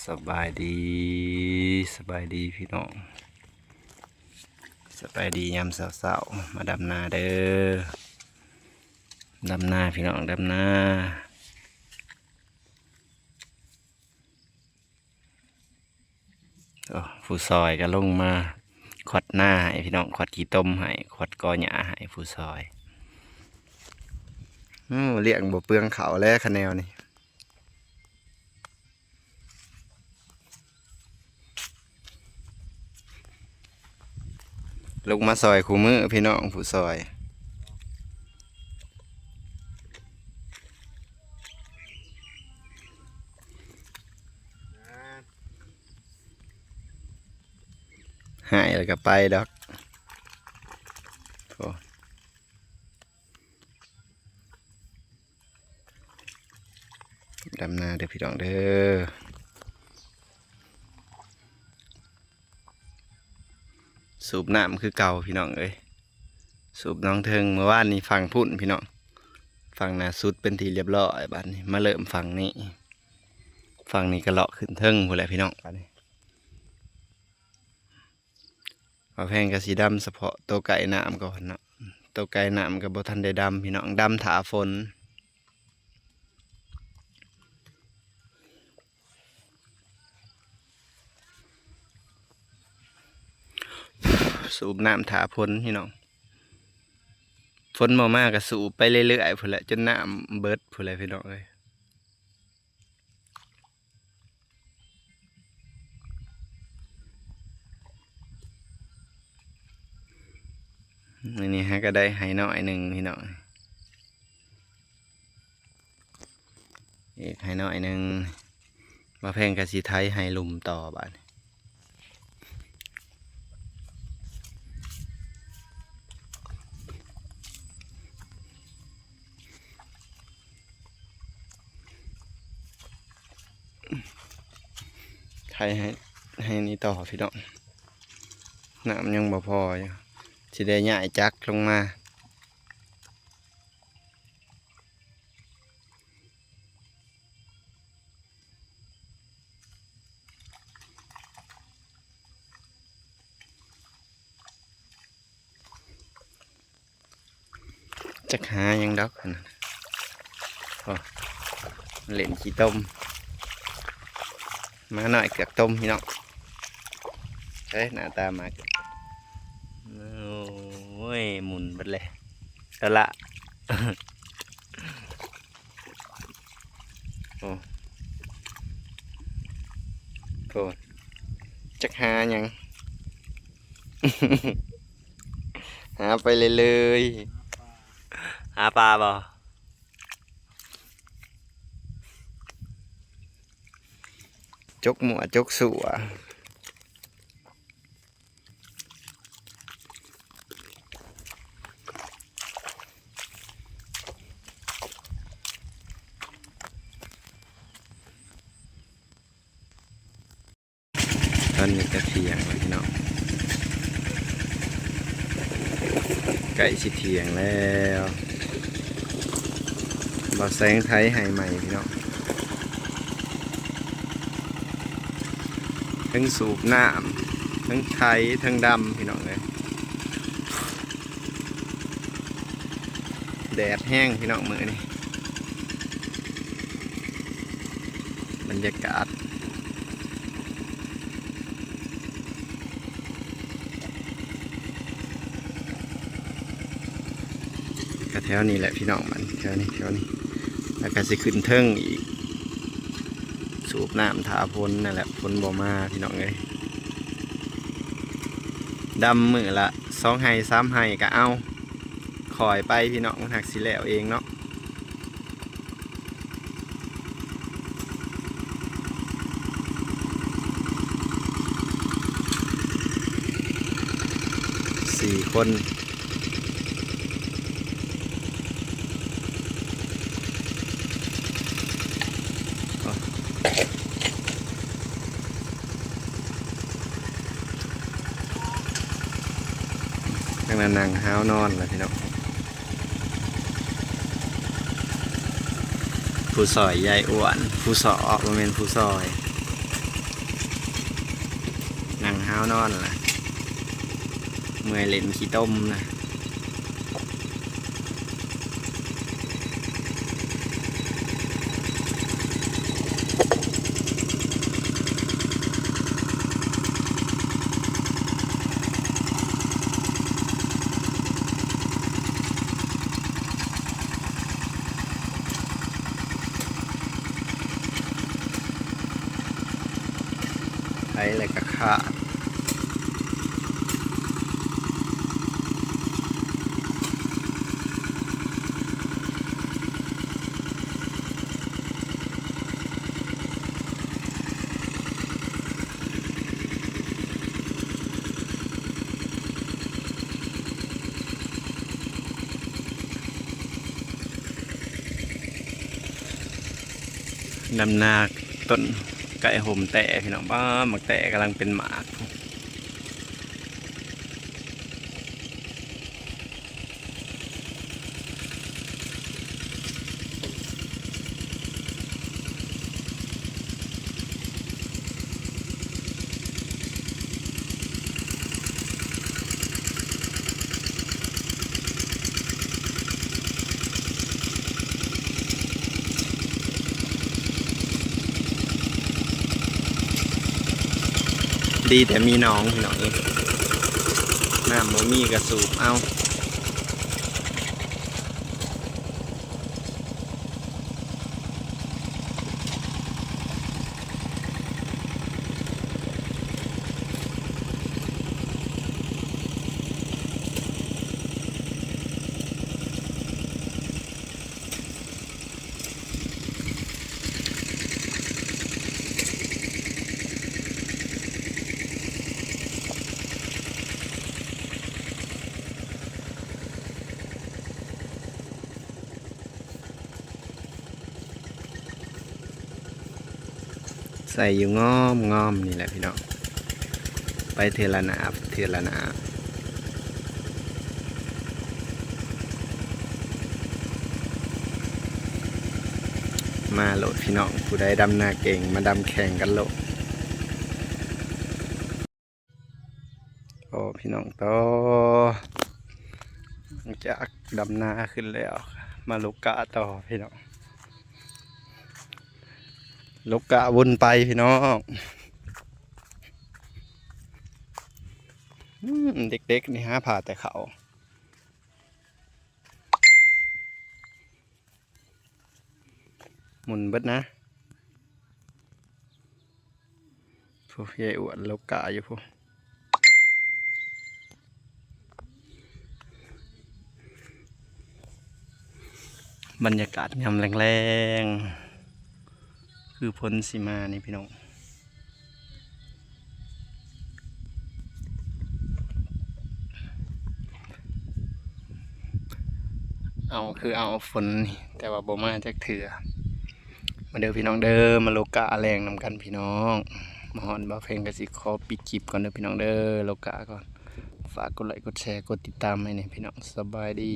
ສະບາຍດີ ສະບາຍດີພີ່ນ້ອງ ສະບາຍດີຍາມເຊົ້າໆ ມາດຳນາເດີ ດຳນາພີ່ນ້ອງ ດຳນາ. ໂອ້ ຜູ້ຊ່ອຍກໍລົງມາຂວັດນາໃຫ້ພີ່ນ້ອງ ຂວັດຂີ້ຕົມໃຫ້ ຂວັດກໍຫຍ້າໃຫ້ຜູ້ຊ່ອຍ. ໂອ້ ລ້ຽງບໍ່ເປືອງເຂົ້າແລ້ວຄະແນວນີ້. ລົງມາຊ່ອຍຄູ່ມື້ພີ່ນ້ອງ ຜູ້ຊ່ອຍ ໃຫ້ແລ້ວກໍໄປດອກ. ໂອ້ ດຳນາເດີພີ່ນ້ອງເດີ ສູບນ້ຳຄືເກົ່າພີ່ນ້ອງເອີຍ ສູບໜອງເທິງ. ເມື່ອວານນີ້ຝັ່ງພຸ້ນພີ່ນ້ອງ ຝັ່ງໜ້າສຸດເປັນທີ່ລຽບຮ້ອຍ ບາດນີ້ມາເລີ່ມຝັ່ງນີ້ ຝັ່ງນີ້ກໍເລາະຂຶ້ນເທິງພຸ້ນແຫຼະພີ່ນ້ອງ ບາດນີ້. ບ່າວແພງກໍຊິດຳສະເພາະໂຕໃກ້ນ້ຳກ່ອນເນາະ ໂຕໃກ້ນ້ຳກໍບໍ່ທັນໄດ້ດຳພີ່ນ້ອງ ດຳຖ້າຝົນ ສູບນ້ຳຖ້າຝົນພີ່ນ້ອງ ຝົນບໍ່ມາກໍສູບໄປເລື້ອຍໆພຸ້ນແຫຼະ ຈົນນ້ຳເບິດພຸ້ນແຫຼະພີ່ນ້ອງເອີຍ. ມື້ນີ້ເຮົາກໍໄດ້ໄຮ່ນ້ອຍໜຶ່ງພີ່ນ້ອງ ອີກໄຮ່ນ້ອຍໜຶ່ງ ບ່າວແພງກໍຊິໄຖໄຮ່ລຸ່ມຕໍ່ບາດນີ້. ໄຖໄຮ່ ໄຮ່ນີ້ຕໍ່ພີ່ນ້ອງ ນ້ຳຍັງບໍ່ພໍຢູ່ ຊິໄດ້ຍ້າຍຈັກລົງມາ. ຈັກຫາຫຍັງດອກ ໂອ້ ເຫຼັ້ນຂີ້ຕົມ ໝານ້ອຍເກືອກຕົມພີ່ນ້ອງ ເອີຍ ໜ້າຕາໝາເກືອກຕົມ ໂອ້ຍ ໝຸ່ນເບິດເລີຍ ເອົາລະ. ໂອ້ ໂພດ ຈັກຫາຫຍັງ ຫາໄປເລື້ອຍໆ ຫາປາບໍ່? ຈົກມົ້ວຈົກຊົ່ວ. ຕອນນີ້ກໍທ່ຽງແລ້ວພີ່ນ້ອງ ໃກ້ຊິທ່ຽງແລ້ວ. ບ່າວແສງໄຖໄຮ່ໃໝ່ພີ່ນ້ອງ ເທິງສູບນ້ຳ ເທິງໄຖ ເທິງດຳພີ່ນ້ອງເອີຍ. ແດດແຮງພີ່ນ້ອງມື້ນີ້ ບັນຍາກາດ ກະແຖວນີ້ແຫຼະພີ່ນ້ອງ ມັນແຖວນີ້ ແຖວນີ້ ແລ້ວກະຊິຂຶ້ນເທິງອີກ ສູບນ້ຳຖ້າຝົນນັ້ນແຫຼະ ຝົນບໍ່ມາພີ່ນ້ອງເອີຍ. ດຳມື້ລະສອງໄຮ່ສາມໄຮ່ກະເອົາ ຄ່ອຍໄປພີ່ນ້ອງ ມັນຫາກຊິແລ້ວເອງເນາະ. ສີ່ຄົນ ທາງນັ້ນນັ່ງຫາວນອນລະພີ່ນ້ອງ. ຜູ້ຊ່ອຍຍາຍອ້ວນ ຜູ້ຊອກ ບໍ່ແມ່ນຜູ້ຊ່ອຍ. ນັ່ງຫາວນອນລະ ເມື່ອຍເຫຼັ້ນຂີ້ຕົມນະ. ໄປແລ້ວກໍຂາດ. ດຳນາຕົ້ນໃກ້ຮົ່ມແຕ້ພີ່ນ້ອງ. ປ້າ ໝາກແຕ້ກຳລັງເປັນໝາກ. ດີແຕ່ມີໜອງພີ່ນ້ອງເອີຍ ນ້ຳບໍ່ມີກໍສູບເອົາ. ໃສ່ຢູ່ງອມໆນີ້ແຫຼະພີ່ນ້ອງ ໄປເທື່ອລະໜາບເທື່ອລະໜາບ. ມາໂລດພີ່ນ້ອງ ຜູ້ໃດດຳນາເກັ່ງ ມາດຳແຂ່ງກັນໂລດ. ໂອ້ ພີ່ນ້ອງ ຕໍ່ ຫຼັງຈາກດຳນາຂຶ້ນແລ້ວ ມາໂລກາຕໍ່ພີ່ນ້ອງ ໂລກາວົນໄປພີ່ນ້ອງ. ອືມ ເດັກໆນີ້ຫາຜ່າແຕ່ເຂົ້າ. ໝຸນເບິດນະ ຜູ້ໃຫຍ່ອ້ວນໂລກາຢູ່ພຸ້ນ. ບັນຍາກາດຍາມແລງໆ ຄືຝົນຊິມານີ້ພີ່ນ້ອງ. ເອົາ ຄືເອົາຝົນນີ້ ແຕ່ວ່າບໍ່ມາຈັກເທື່ອ. ມາເດີພີ່ນ້ອງເດີ ມາໂລກາແລງນຳກັນພີ່ນ້ອງ. ມາຮອດບ່າວເພັງກໍຊິຂໍປິດຄລິບກ່ອນເດີພີ່ນ້ອງເດີ ໂລກາກ່ອນ. ຝາກກົດໄລກ໌ ກົດແຊ ກົດຕິດຕາມໃຫ້ແດ່ພີ່ນ້ອງ. ສະບາຍດີ.